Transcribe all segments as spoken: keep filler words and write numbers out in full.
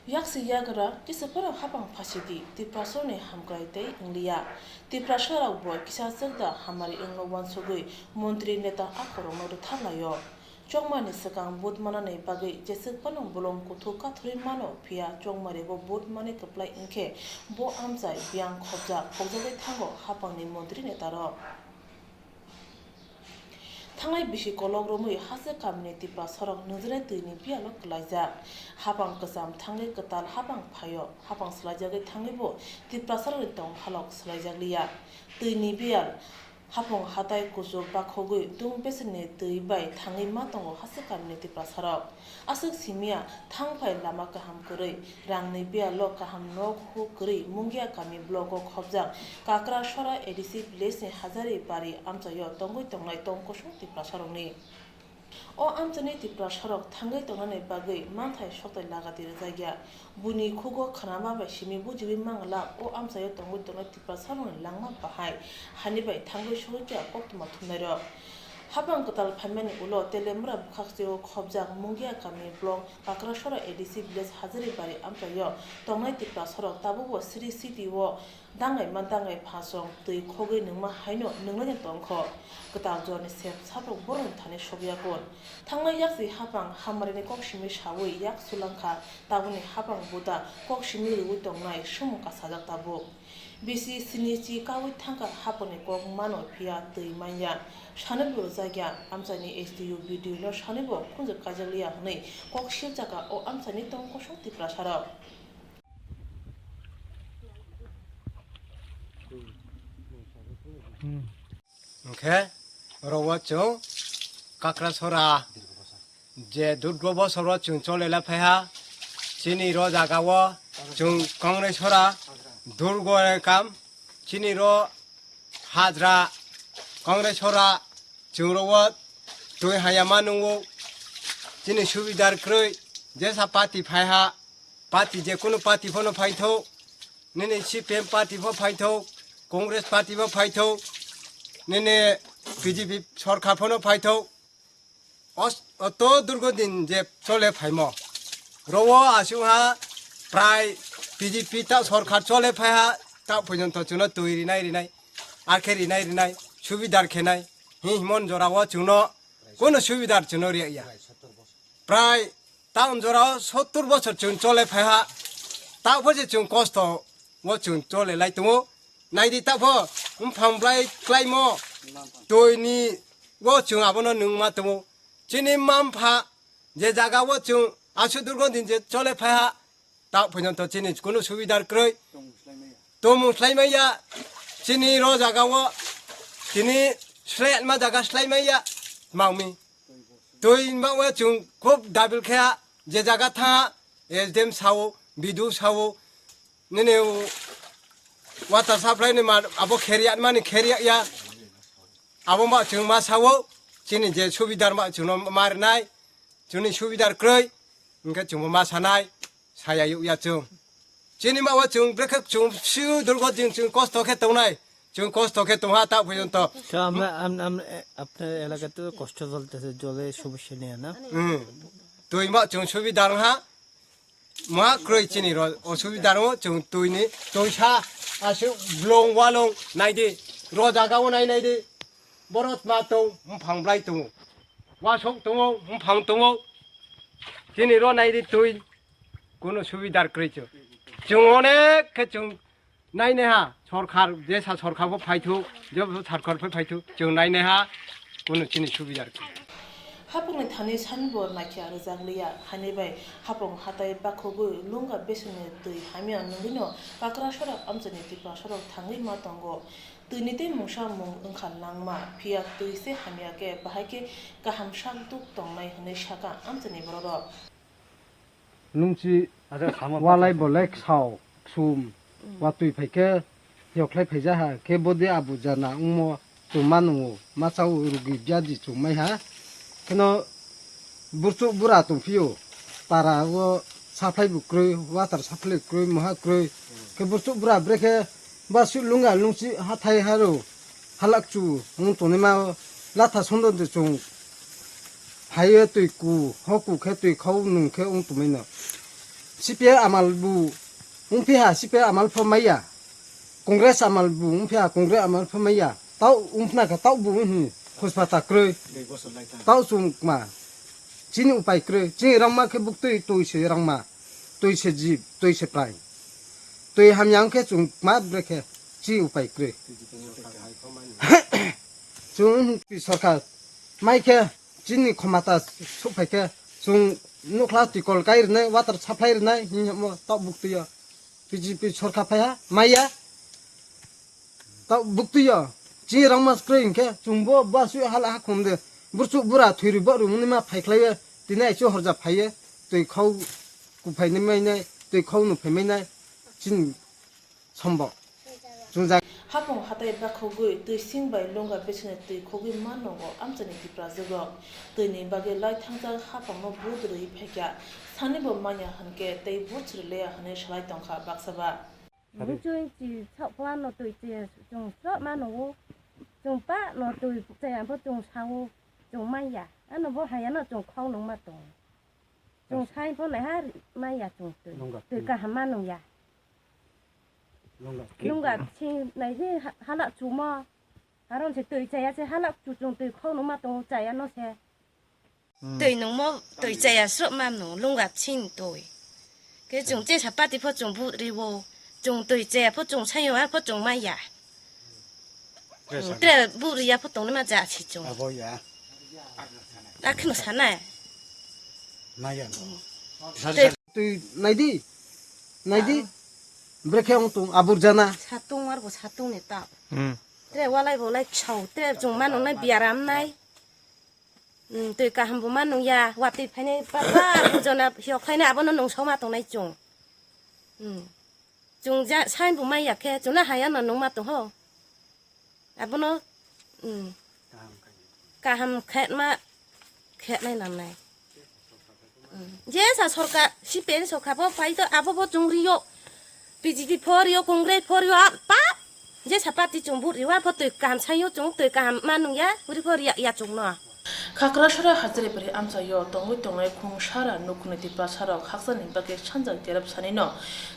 Yaksi yagra kisa phano hapang phasidi, Tiprasarokni hamkrai tei wngliya. Tiprasarokbo kisa chwkda hamari wngno uansugwi montri neta akhorokno rwtharlaio. Chongmani swkang vote manani bagwi jeswk phano bolong kuthuk kathorwi mano, phiya chongmaribo vote mani kwplai wngkhe bo amchai biyang khopjak, khopjagwi thango hapangni montri netarok. Thangnai bisi kolok romwi hachwk kamini Tiprasarok nungjaknai twini biyalo kwlaijak. Hapang kwcham thangwi kwtal hapang phaio. Hapang swlaijagwi thangwibo Tiprasarokni tong halok swlaijakliya. Twini biyal hapung hatai kuchuk bakhogwi dum beserni twi bai thangwi ma tongo hachwk kamini Tiprasarok. Aswk simiya thang phai lama kaham kwrwi, rangni biyalo kaham nok huk kwrwi Mungia kami blogo khopjak Kakrasora A D C village ni Hazari Bari amchaio tongwi tongnai tong kosong Tiprasarokni. O amchaini Tiprasarok thangwi tongnani bagwi manthai soktai lagati rwjakya. Buini khugo khnama bai simi bujiwi mangala o amchaio tongwi tongnai Tiprasarokni langma bahai hani bai thangwi sokya koktwma thumnairok. Hapang kwtal phaimani ulo Telemura bwkhaksio khopjak Mungia kami block Kakrasora A D C village Hazari Bari amchaio tongnai Tiprasarok tabukbo siri city o dangai ma dangai phasong twi khogwi nungma haino nunglaino tongkho. Kwtal jorni sep saprok borokni thani sokya kun. Thangnai yaksi hapang hamari ni kok simi sawi yak sulangkha tabukni hapang buda kok simi rwui tongnai sumung kasajak tabuk. Bisi sinichi kawi thangkha haponi kok mano phiya twi manya. Sanwi bo rwjakya amchaini S D U B D O no sanwi bo khunjwk kaijakliya hwnwi kok silchakha o amchaini tong kosong Tiprasarok. Hwnkhe oro o chwng Kakrasora je durgo bosoro chwng chole lai phaiha, chini ro jaga o chwng Kongresora durgo kam, chini ro hajra Kongresora chwng ro o twi haya ma nungo, chini subidar kwrwi jesa party phaiha, party je kunu party phano phaithok, nini C P M party pho phaithok, Congress party pho phaithok, nini B J P sorkar phano phaithok. Os-, oto durgo din je chole phaimo. Rowo asungha prai B J P ta sorkar chole phaiha ta porjonto chwngno twi rinai rinai, arkhe rinai rinai, subidar khenai, hi himon jorao chwngno kono subidar chwngno riya. Prai taun jorao sottur bosor chwng chole phaiha, ta pho je chwng kosto o chwng chole lai tongo. Naidi ta pho bumphang blai klaimo twi ni o chwng abono nungma tongo. Chini mampha je jaga o chwng aswk durgo din je chole phaiha, ta porjonto chini kono subidar kwrwi. Tomung slai maya. Chini ro jaga o tini slai ma jaga slai maya. Maumi. Twi ma o chwng khub dabil khe je jaga tha S D M sao, B D O sao, nini water supply ni ma abo kheriya mani kheriya ya. Abo ma chwng ma sao, chini je subidar ma chwngno ma rinai, chwngni subidar kwrwi, hwnkhe chwngbo ma sanai, saya yukya chwng. Chini ma o chwng brekhe chwng siu durgo din chwng kosto khe tongnai, chwng kosto khe tongha ta porjonto. তো আমরা আম- আম- এ- আপনার এলাকাতে তো কষ্ট চলতেছে, জলের সমস্যা নিয়ে না? Hmm. Twi ma chwng subidar ha, ma kwrwi chini ro osubidar o chwng twi ni twi sa aswk blong walong naidi, ro jaga o nai naidi, borok ma tong, bumphang blai tongo, wasok tongo, bumphang tongo, chini ro naidi twi kono subidar kwrwi chwng. Chwng onek khe chwng nainaiha, sorkar, jesa sorkar bo phaithuk, jesa sorkar bo phaithuk, chwng nainaiha, kono chini subidar kwrwi. Hapungni thani sanbo naikhe rwjakliya, hani bai hapung hatai bakhogwi lunga besengni twi hamya nungwino Kakrasora amchaini Tiprasarok thangwi ma tongo. Twini tei mungsa mung wngkha langma, phiya twi se hamya khe bahai khe kaham sak duk tongnai hwnwi sakha amchaini bororok. Nungchi walai bolai ksao ksum watwi phaikhe yokhlai phaijaha khe bodi abu jana wngmo chwng ma nungo masa o rugi byadi chwng maiha. Kheno burchuk bura tongphio para o supply bo kwrwi, water supply kwrwi, moha kwrwi khe burchuk bura brekhe ba sui lunga lungsi hathai haro halak chu wng tongnaima latha sondo de chwng phaiwi twi ku, ho ku khe twi khau nung khe wng tongmino. C P I amal bu wngphi ha, C P I amal pho maya. Congress amal bu wngphi ha, Congress amal pho maya. Tau wngphna kha, tau bu wnghi khospa ta kroi. Tau chwng ma. Chini upai kroi. Chini rangma khe buktui tui se rangma. Tui se jib, tui se prai. Tui hamya wngkhe chwng ma brekhe. Chini upai kroi. Chwng wnghi sorkar. Mai khe chini khomata suk phai khe chwng nukla tikol kai rwnai, water supply rwnai, hinwi hamo tok buktui o B J P sorkar phai ha, maya. Tok buktui o chini rangma kwrwi hinkhe chwng bo ba sui hala ha khum de. Burchuk bura thwirwi bo rwmani ma phai khlai o, tini aichu horja phai o, twi khau kuphai nai mai nai, twi khau nuphai mai nai, chini sombo. Chungjak. Hapung hatai bakhogwi twi sing bai lunga bisingni twi khogwi ma nungo amchaini Tiprajwk rok. Twini bagwi lai thangjak hapungno but rwi phaikha, sanibo manya hwnkhe tei but swrwi liya hwnwi salai tongkha baksa ba. Chwng chi sok phano twi che chwng sok ma nungo. Chwng pa no twi chaya pho chwng sao, chwng manya. Ano bo hayano chwng khau nung ma tongo. Chwng sai pho naiha manya chwng twi. Nungga. Twi kaham ma nungya. Nungga. Nungga sing nai je ha-, halak chumo. Haron se twi chaya se halak chu chwng twi khau nung ma tongo chaya no se. Hmm. Twi nungmo twi chaya srok ma nung lunga sing twi. Ke chwng che sapati pho chwng bu riwo. Chwng twi chaya pho chwng sayo ha pho chwng manya. Tre sa- Tre buri ya pho tongni ma ja si chwng. Abo ya. Akhno sana. Maya no. Sari, sari. Twi naidi. Naidi. Brekhe ong tung abur jana. Satung ar bo satung ni ta. Hmm. Tre walai bolai chau. Tre chwng ma nungnai biaram nai. Hmm, twi kaham bo ma nungya. Watwi phainai papa bujona hiok phainai abono nung soma tongnai chwng. Hmm. Chwng ja sai bo manya khe chwngno haya no nungma tongho. Abono, mm, kaham khetma khetnai nangnai. Mm. Jesa sorkar, C P M sorkar bo phai to abo bo chwng rio. B J P pho rio, Congress pho rio, a pa. Jesa party chwng vote rio, a pho twi kaham sayo chwng, twi kaham ma nungya, uri pho ria ya chwngno. Khakrasora Hajaribari amchaio tongwi tongnai Khungsara nukhungni Tiprasarok haksani bagwi sanja kerep sanino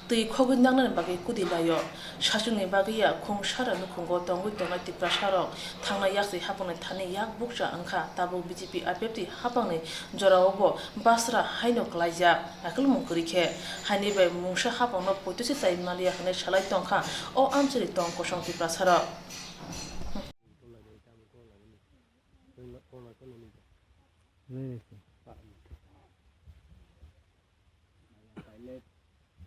twi khogwi nangnani bagwi kudi laio. Sachungni bagwi ya Khungsara nukhungo tongwi tongnai Tiprasarok thangnai yaksi hapungni thani yak bukcha wngkha, tabuk B J P I P F T hapangni jorao bo basra haino klaijak. Akwlwng kwrwi khe haini bai mungsa hapangno poitosi chai maliya hwnwi salai tongkha o amchaini tong kosong Tiprasarok.